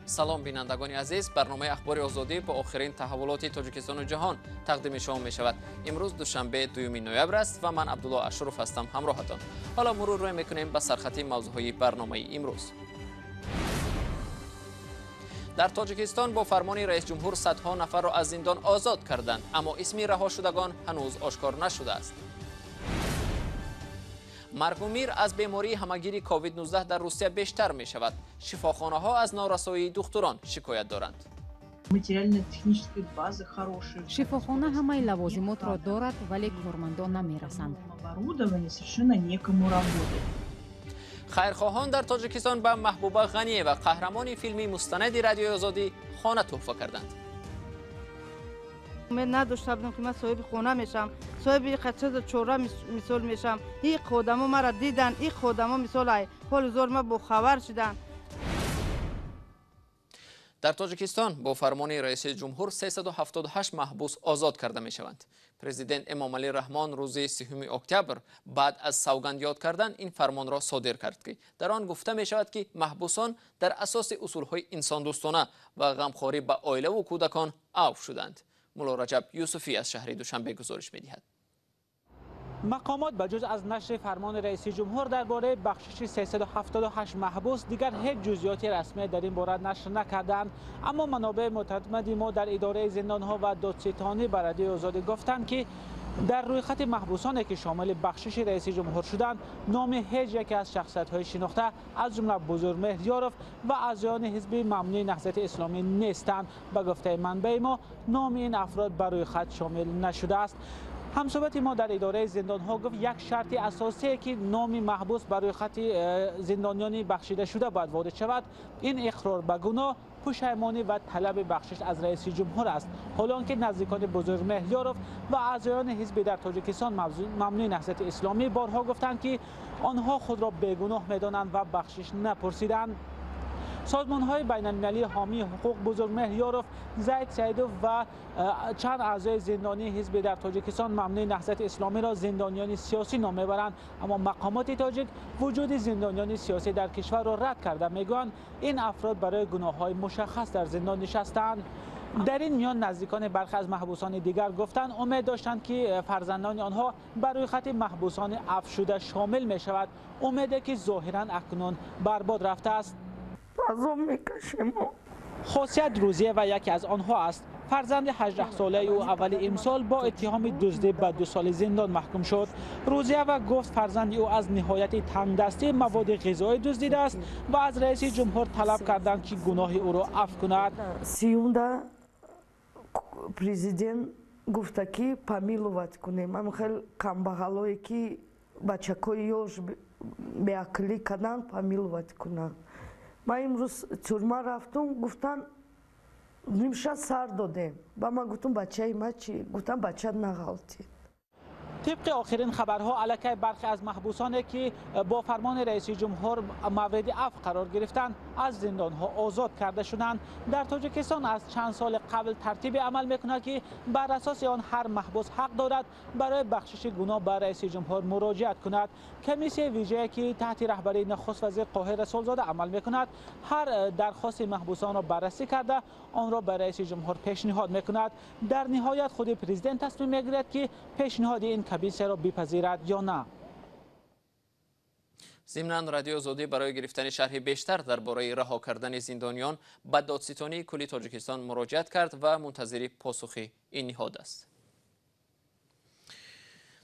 Салом, бинандагони азиз. Барномаи Ахбори Озодӣ бо охирин таҳаввулоти Тоҷикистону ҷаҳон тақдими шумо мешавад. Имрӯз душанбе, 2 ноябр аст ва ман Абдулло Ашуров ҳастам ҳамроҳатон. Ҳоло мурур рӯй мекунем ба сархати мавзӯъҳои барномаи имрӯз. Дар Тоҷикистон бо фармони раисҷумҳур садҳо нафарро аз зиндон озод карданд, аммо исми раҳошудагон ҳанӯз ошкор нашудааст. Маргу мир аз бемории ҳамагири COVID-19 дар Русия бештар мешавад. Шифохонаҳо аз норасоии духтурон шикоят доранд. Материально-технической базы хорошие. Шифохона ҳамаи лавозимотро дорад, вале кормандон намерасанд. Оборудование, совершенно некому работать. Хайрхоҳон дар Тоҷикистон ба Маҳбуба Ғаниева, қаҳрамони филми мустанади Радиои Озодӣ, хона тӯҳфа карданд. Умед надошта будам, ки ман соҳиби хона мешавам, соҳиби чизу чора мисол мешавам. И одамо мара дидан, и одамо мисол ай ҳоли зор ма бохабар шуданд. Дар Тоҷикистон бо фармони раиси ҷумҳур 378 маҳбус озод карда мешаванд. Президент Эмомалӣ Раҳмон рӯзи 3 октябр баъд аз савганд ёд кардан ин фармонро содир кард, ки дар он гуфта мешавад, ки маҳбусон дар асоси усулҳои инсондӯстона ва ғамхорӣ ба оилаву кӯдакон авф шуданд. Мулло Раҷаб Юсуфӣ аз шаҳри Душанбе гузориш медиҳад. Мақомот ба ҷуз аз нашри фармони раиси ҷумҳур дар бораи бахшиши 378 маҳбус дигар ҳеҷ ҷузъиёти расмӣ дар ин бора нашр накарданд. Аммо манобеи муътамади мо дар идораи зиндонҳо ва додситонӣ ба Радиои Озодӣ гуфтанд, ки дар рӯйхати маҳбусоне, ки шомили бахшиши раиси ҷумҳур шуданд, номи ҳеҷ яке аз шахсиятҳои шинохта, аз ҷумла Бузургмеҳр Ёров ва аъзоёни ҳизби мамнӯи Наҳзати Исломӣ нестанд. Ба гуфтаи манбаи мо, номи ин афрод ба рӯйхат шомил нашудааст. Ҳамсӯҳбати мо дар идораи зиндонҳо гуфт, як шарти асосие, ки номи маҳбус ба рӯйхати зиндониёни бахшидашуда бояд ворид шавад, ин иқрор ба гуноҳ, пушаймонӣ ва талаби бахшиш аз раиси ҷумҳур аст. Ҳоло он ки наздикони Бузургмеҳр Ёров ва аъзоёни ҳизби дар Тоҷикистон мамнӯи Наҳзати Исломӣ борҳо гуфтанд, ки онҳо худро бегуноҳ медонанд ва бахшиш напурсиданд. Созмонҳои байналмилалии ҳомии ҳуқуқ Бузургмеҳр Ёров, Зайд Саидов ва чанд аъзои зиндонии ҳизби дар Тоҷикистон мамнӯи Наҳзати Исломиро зиндониёни сиёсӣ ном мебаранд. Аммо мақомоти тоҷик вуҷуди зиндониёни сиёсӣ дар кишварро рад карда, мегӯянд, ин афрод барои гуноҳҳои мушаххас дар зиндон нишастаанд. Дар ин миён наздикони бархе аз маҳбусони дигар гуфтанд, умед доштанд, ки фарзандони онҳо ба рӯйхати маҳбусони афвшуда шомил мешавад, умеде ки зоҳиран акнун барбод рафтааст. Азоб мекашем. Хосият Рӯзиева яке аз онҳо аст. Фарзанди 18-солаи ӯ аввали имсол бо иттиҳоми дуздӣ ба 2 соли зиндон маҳкум шуд. Рӯзиева гуфт, фарзанди ӯ аз ниҳояти тангдастӣ маводи ғизоӣ дуздидааст ва аз раиси ҷумҳур талаб карданд, ки гуноҳи ӯро афв кунад. 30-умда президент гуфта, ки помиловать кунем ам хел камбағалое, ки бачакҳои ёш беақлӣ карданд, помиловать кунанд. Ман имрӯз тюрьма рафтум, гуфтан, нимша сар додем. Ба ман гуфтум, бачаи ма чӣ? Гуфтам, бача нағалтид. Тибқи охирин хабарҳо, аллакай бархе аз маҳбусоне, ки бо фармони раиси ҷумҳур мавриди афв қарор гирифтанд, аз зиндонҳо озод карда шуданд. Дар Тоҷикистон аз чанд соли қабл тартибе амал мекунад, ки бар асоси он ҳар маҳбус ҳақ дорад барои бахшиши гуноҳ ба раиси ҷумҳур муроҷиат кунад. Комиссияи вижае, ки таҳти раҳбарии нахуст вазир Қоҳир Расулзода амал мекунад, ҳар дархости маҳбусонро баррасӣ карда, онро ба раиси ҷумҳур пешниҳод мекунад. Дар ниҳоят худи президент тасмим мегирад, ки пешниҳоди ин комиссияро бипазирад ё на. Зимнан, Радиои Озодӣ барои гирифтани шарҳи бештар дар бораи раҳо кардани зиндониён ба Додситонии кулли Тоҷикистон муроҷиат кард ва мунтазири посухи ин ниҳод аст.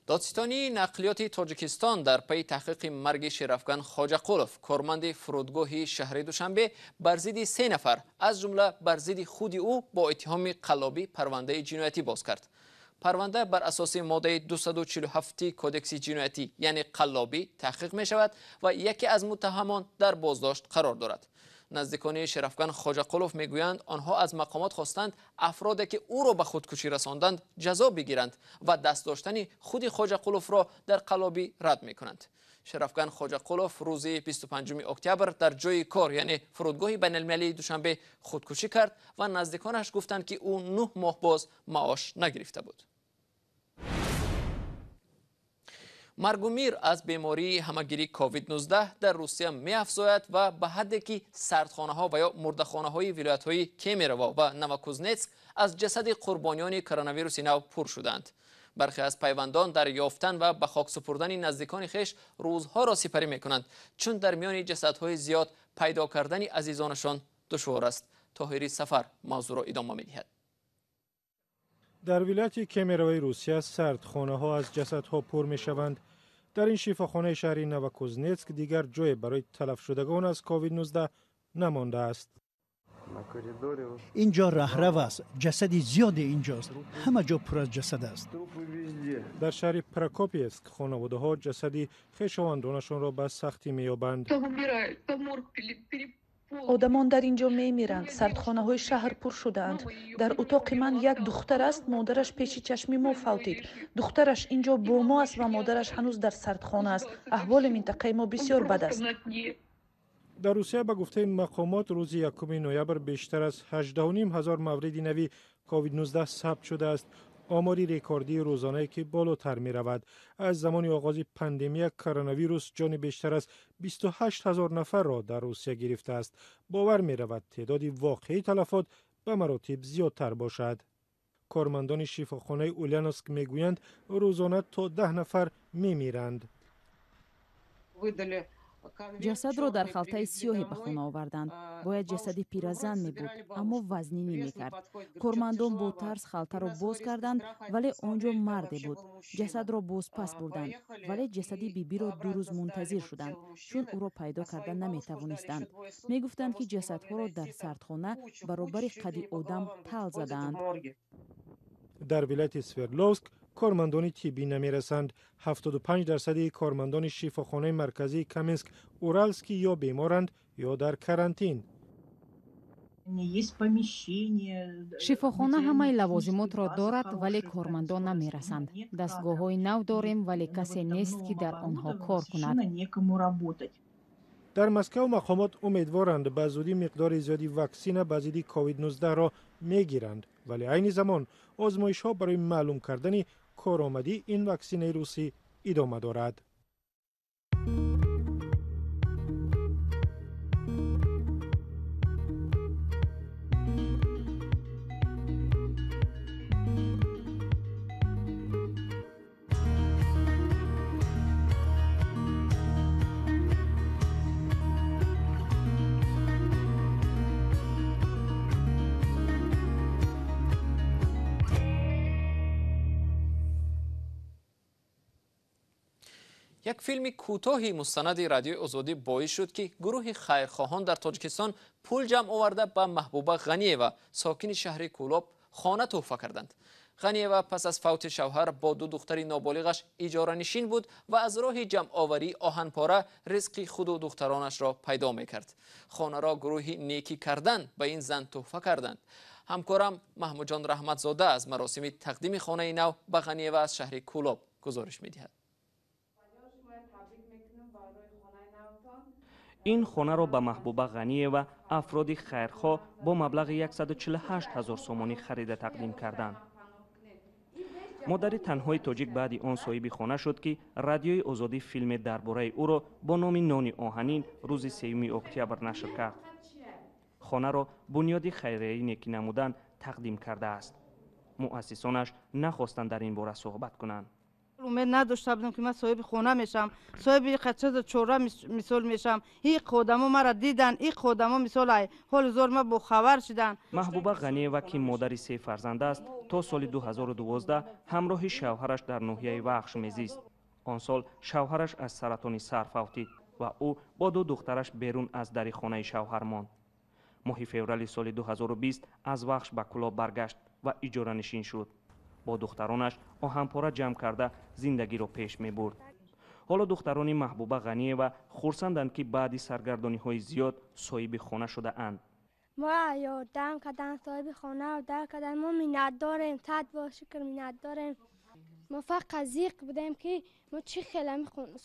Додситонии нақлиёти Тоҷикистон дар пайи таҳқиқи марги Шерафган Хоҷақулов, корманди фурудгоҳи шаҳри Душанбе, бар зидди се нафар, аз ҷумла бар зидди худи ӯ, бо иттиҳоми қаллобӣ парвандаи ҷиноятӣ боз кард. Парванда бар асоси моддаи 247 Кодекси ҷиноятӣ, яъне қаллобӣ, таҳқиқ мешавад ва яке аз муттаҳамон дар боздошт қарор дорад. Наздикони Шерафган Хоҷақулов мегӯянд, онҳо аз мақомот хостанд, афроде, ки ӯро ба худкушӣ расонданд, ҷазо бигиранд ва даст доштани худи Хоҷақуловро дар қаллобӣ рад мекунанд. Шерафган Хоҷақулов рӯзи 25 октябр дар ҷои кор, яъне фурудгоҳи байналмилалии Душанбе, худкушӣ кард ва наздиконаш гуфтанд, ки ӯ 9 моҳ боз маош нагирифта буд. Маргу мир аз бемории ҳамагирии COVID-19 дар Русия меафзояд ва ба ҳадде ки сардхонаҳо ва ё мурдахонаҳои вилоятҳои Кемерово ва Новокузнецк аз ҷасади қурбониёни коронавируси нав пур шуданд. Бархе аз пайвандон дар ёфтан ва ба хок супурдани наздикони хеш рӯзҳоро сипарӣ мекунанд, чун дар миёни ҷасадҳои зиёд пайдо кардани азизонашон душвор аст. Тоҳири Сафар мавзӯъро идома медиҳад. Дар вилояти Кемеровои Русия сардхонаҳо аз ҷасадҳо пур мешаванд. Дар ин шифохонаи шаҳри Новокузнецк дигар ҷое барои талафшудагон аз COVID-19 намондааст. Ин ҷо раҳрав аст, ҷасади зиёде инҷост, ҳама ҷо пур аз ҷасад аст. Дар шаҳри Прокопиевск хонаводаҳо ҷасади хешовандонашонро ба сахтӣ меёбанд. Одамон дар ин ҷо мемиранд, сардхонаҳои шаҳр пур шудаанд. Дар утоқи ман як духтар аст, модараш пеши чашми мо фавтид. Духтараш ин ҷо бо мо аст ва модараш ҳанӯз дар сардхона аст. Аҳволи минтақаи мо бисёр бад аст. Дар Русия ба гуфтаи мақомот рӯзи 1 ноябр бештар аз 18 500 мавриди нави COVID-19 сабт шудааст. Омори рекордии рӯзонае ки болотар меравад. Аз замони оғози пандемия коронавирус ҷони бештар аз 28 ҳазор нафарро дар Русия гирифтааст. Бовар меравад теъдоди воқеии талафот ба маротиб зиёдтар бошад. Кормандони шифохонаи Ульяновск мегӯянд, рӯзона то 10 нафар мемиранд. Ҷасадро дар халтаи сиёҳе ба хона оварданд. Бояд ҷасади пиразан мебуд, аммо вазнинӣ мекард. Кормандон бо тарс халтаро боз карданд, вале он ҷо марде буд. Ҷасадро боз пас бурданд, вале ҷасади бибиро 2 рӯз мунтазир шуданд, чун ӯро пайдо карда наметавонистанд. Мегуфтанд, ки ҷасадҳоро дар сардхона баробари қади одам тал задаанд. Дар вилояти Свердловск кормандони тиббӣ намерасанд. 75% кормандони шифохонаи марказии Каменск Уралский ё беморанд, ё дар карантин. Шифохона ҳамаи лавозимотро дорад, вале кормандон намерасанд. Дастгоҳҳои нав дорем, вале касе нест, ки дар онҳо кор кунад. Дар Москав мақомот умедворанд ба зудӣ миқдори зиёди ваксина ба зидди COVID-19-ро мегиранд, вале айни замон озмоишҳо барои маълум кардани коромадии ин ваксинаи русӣ идома дорад. Як филми кӯтоҳи мустанади радиои Озодӣ боис шуд, ки гурӯҳи хайрхоҳон дар Тоҷикистон пул ҷамъ оварда ба Маҳбуба Ғаниева, сокини шаҳри Кӯлоб, хона тӯҳфа карданд. Ғаниева пас аз фавти шавҳар бо 2 духтари ноболиғаш иҷоранишин буд ва аз роҳи ҷамъоварии оҳанпора ризқи худу духтаронашро пайдо мекард. Хонаро гурӯҳи некӣ кардан ба ин зан тӯҳфа карданд. Ҳамкорам Маҳмудҷон Раҳматзода аз маросими тақдими хонаи нав ба Ғаниева аз шаҳри Кӯлоб гузориш медиҳад. Ин хонаро ба Маҳбуба Ғаниева афроди хайрхоҳ бо маблағи 148 ҳазор сомонӣ харида тақдим карданд. Модари танҳои тоҷик баъди он соҳиби хона шуд, ки радиои Озодӣ филме дар бораи ӯро бо номи Нони оҳанин рӯзи 3 октябр нашр кард. Хонаро бунёди хайрияи некӣ намудан тақдим кардааст. Муассисонаш нахостанд дар ин бора суҳбат кунанд. Умед надошта будам, ки ман соҳиби хона мешам, соҳиби чизу чора мисол мешам. Ин одамо маро дидан, ин одамо мисол ҳоли зор ма бохабар шуданд. Маҳбуба Ғаниева, ки модари 3 фарзанд аст, то соли 2012 ҳамроҳи шавҳараш дар ноҳияи Вахш мезист. Он сол шавҳараш аз саратони сар фавтид ва ӯ бо 2 духтараш берун аз дари хонаи шавҳар монд. Моҳи феврали соли 2020 аз Вахш ба Кӯлоб баргашт ва иҷоранишин шуд. Бо духтаронаш оҳанпора ҷамъ карда зиндагиро пеш мебурд. Ҳоло духтарони Маҳбуба Ғаниева хурсанданд, ки баъди саргардониҳои зиёд соҳиби хона шудаанд. Мо ёрдам карданд, соҳиби хона дар карданд. Мо миннат дорем, сад бор шукр миннат дорем. Мо фақат зиқ будем, ки мо чӣ хел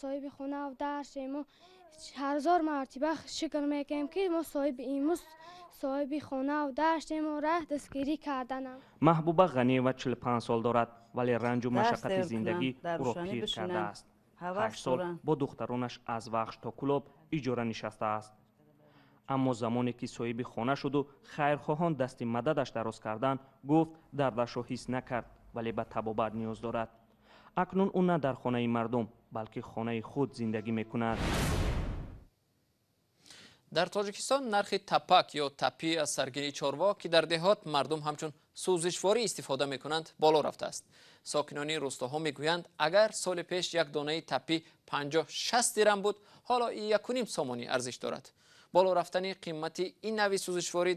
соҳиби хона дар шем. Мо ҳазор мартиба шукр мекунем, ки мо соҳиби имрӯз соҳиби хона дар шем ва роҳ дастгирӣ карданам. Маҳбуба Ғаниева 45 сол дорад, вале ранҷу машаққати зиндагӣ ӯро пир кардааст. 8 сол бо духтаронаш аз Вахш то Кӯлоб иҷора нишастааст. Аммо замоне ки соҳиби хона шуду хайрхоҳон дасти мададаш дароз карданд, гуфт дардашро ҳис накард, вале ба табобат ниёз дорад. Акнун ӯ на дар хонаи мардум, балки хонаи худ зиндагӣ мекунад. Дар Тоҷикистон нархи тапак ё тапӣ аз саргини чорво, ки дар деҳот мардум ҳамчун сӯзишворӣ истифода мекунанд, боло рафтааст. Сокинони рустоҳо мегӯянд, агар соли пеш як донаи тапӣ 50-60 дирам буд, ҳоло 1,5 сомонӣ арзиш дорад. Боло рафтани қимати ин нави сӯзишворӣ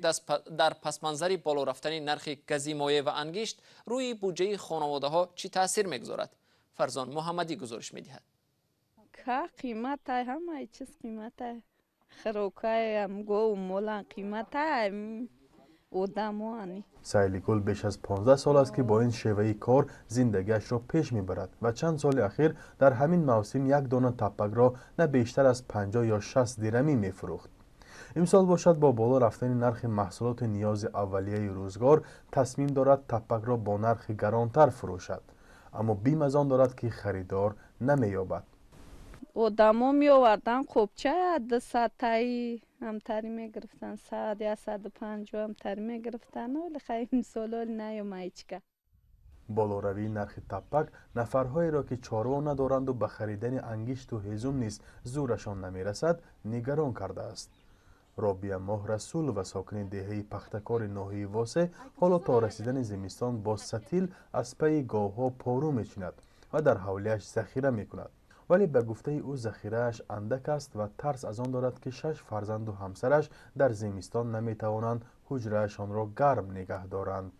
дар пасманзари боло рафтани нархи гази моеъ ва ангишт рӯи буҷаи хонаводаҳо чӣ таъсир мегузорад? Фарзон Муҳаммадӣ гузориш медиҳад. Ка қиматай, ҳамаи чиз қиматай. Хӯрокаям, гову молам қиматай, одамоани. Сайлигул беш аз 15 сол аст, ки бо ин шеваи кор зиндагиашро пеш мебарад ва чанд соли ахир дар ҳамин мавсим як дона таппакро на бештар аз 50 ё 60 дирамӣ мефурӯхт. Имсол бошад, бо боло рафтани нархи маҳсулоти ниёзи аввалияи рӯзгор тасмим дорад таппакро бо нархи гаронтар фурӯшад, аммо бим аз он дорад, ки харидор намеёбад. Одамо меовардан қопча 200таи ҳамтари мегирифтан, 100, 150 ҳамтари мегирифтан, вале хай имсол оли наёмаичка. Болоравии нархи таппак нафарҳоеро, ки чорво надоранду ба харидани ангишту ҳезум низ зӯрашон намерасад, нигарон кардааст. Робия Моҳрасулова, сокини деҳаи Пахтакори ноҳияи Восе, ҳоло то расидани зимистон бо сатил аз пайи говҳо пору мечинад ва дар ҳавлиаш захира мекунад. Вале ба гуфтаи ӯ захирааш андак аст ва тарс аз он дорад, ки 6 фарзанду ҳамсараш дар зимистон наметавонанд ҳуҷраашонро гарм нигаҳ доранд.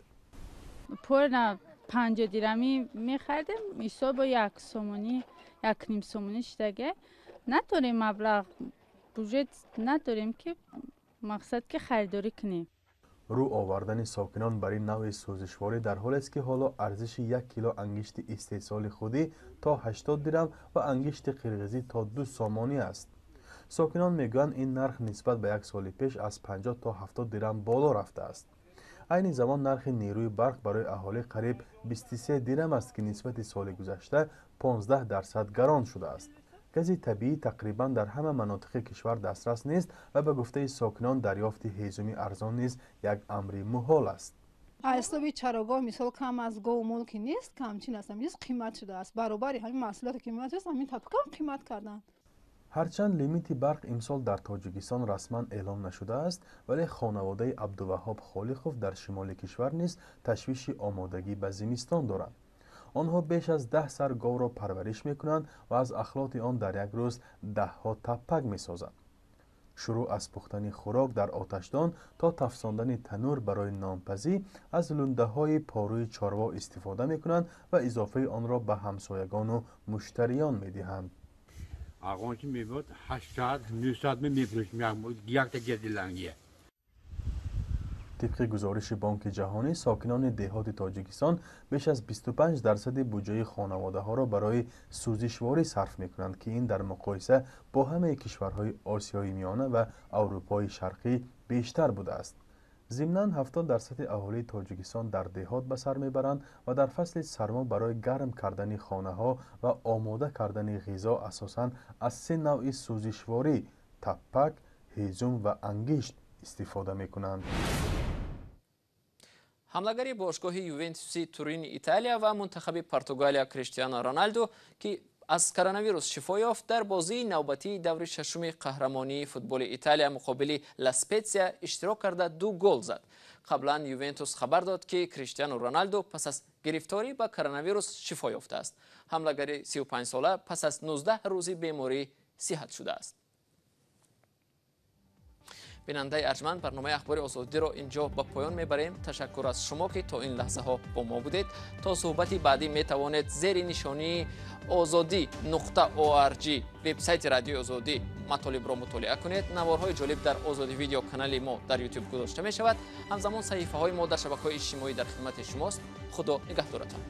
Порна 50 дирамӣ мехаридем, исо бо 1 сомонӣ, 1,5 сомонӣ шидаге. Надорем маблағ, буҷет надорем, ки мақсад ки харидорӣ кунем. Рӯ овардани сокинон бар ин навъи сӯзишворӣ дар ҳолест, ки ҳоло арзиши 1 кило ангишти истеҳсоли худӣ то 80 дирам ва ангишти қирғизӣ то 2 сомонӣ аст. Сокинон мегӯянд, ин нарх нисбат ба як соли пеш аз 50 то 70 дирам боло рафтааст. Айни замон нархи нерӯи барқ барои аҳолӣ қариб 23 дирам аст, ки нисбати соли гузашта 15% гарон шудааст. Гази табиӣ тақрибан дар ҳама манотиқи кишвар дастрас нест ва ба гуфтаи сокинон дарёфти ҳезуми арзон низ як амри муҳол аст. Ҳисоби чарогоҳ мисол кам аз гову мол ки нест, камчин аст, низ қимат шудааст. Баробари ҳамин маҳсулоте ки қимат аст, ҳамин тапкам қимат карданд. Ҳарчанд лимити барқ имсол дар Тоҷикистон расман эълон нашудааст, вале хонаводаи Абдуваҳҳоб Холиқов дар шимоли кишвар низ ташвиши омодагӣ ба зимистон доранд. Онҳо беш аз 10 сар говро парвариш мекунанд ва аз ахлоти он дар як рӯз даҳҳо таппак месозанд. Шурӯъ аз пухтани хӯрок дар оташдон то тафсондани танӯр барои нонпазӣ аз лундаҳои порӯи чорво истифода мекунанд ва изофаи онро ба ҳамсоягону муштариён медиҳанд. Ағончи мебод 8 соат, 9 соат мефурӯшем якта гердилангия. Тибқи гузориши Бонки Ҷаҳонӣ, сокинони деҳоти Тоҷикистон беш аз 25% буҷаи хонаводаҳоро барои сӯзишворӣ сарф мекунанд, ки ин дар муқоиса бо ҳамаи кишварҳои Осиёи Миёна ва Аврупои Шарқӣ бештар будааст. Зимнан 70% аҳолии Тоҷикистон дар деҳот ба сар мебаранд ва дар фасли сармо барои гарм кардани хонаҳо ва омода кардани ғизо асосан аз 3 навъи сӯзишворӣ таппак, ҳезум ва ангишт истифода мекунанд. Ҳамлагари бошгоҳи Ювентуси Турини Италия ва мунтахаби Португалия Криштиано Роналду, ки аз коронавирус шифо ёфт, дар бозии навбатии даври шашуми қаҳрамонии футболи Италия муқобили Ла Спетсия иштирок карда 2 гол зад. Қаблан Ювентус хабар дод, ки Криштиану Роналду пас аз гирифторӣ ба коронавирус шифо ёфтааст. Ҳамлагари 35сола пас аз 19 рӯзи беморӣ сиҳат шудааст. Бинандаи арҷманд, барномаи Ахбори Озодиро инҷо ба поён мебарем. Ташаккур аз шумо, ки то ин лаҳзаҳо бо мо будед. То суҳбати баъдӣ метавонед зери нишонии озодӣ.org вебсайти Радиои Озодӣ матолибро мутолиа кунед. Наворҳои ҷолиб дар Озодӣ видео канали мо дар YouTube гузошта мешавад. Ҳамзамон саҳифаҳои мо дар шабакаҳои иҷтимоӣ дар хидмати шумост. Худо нигаҳдоратон.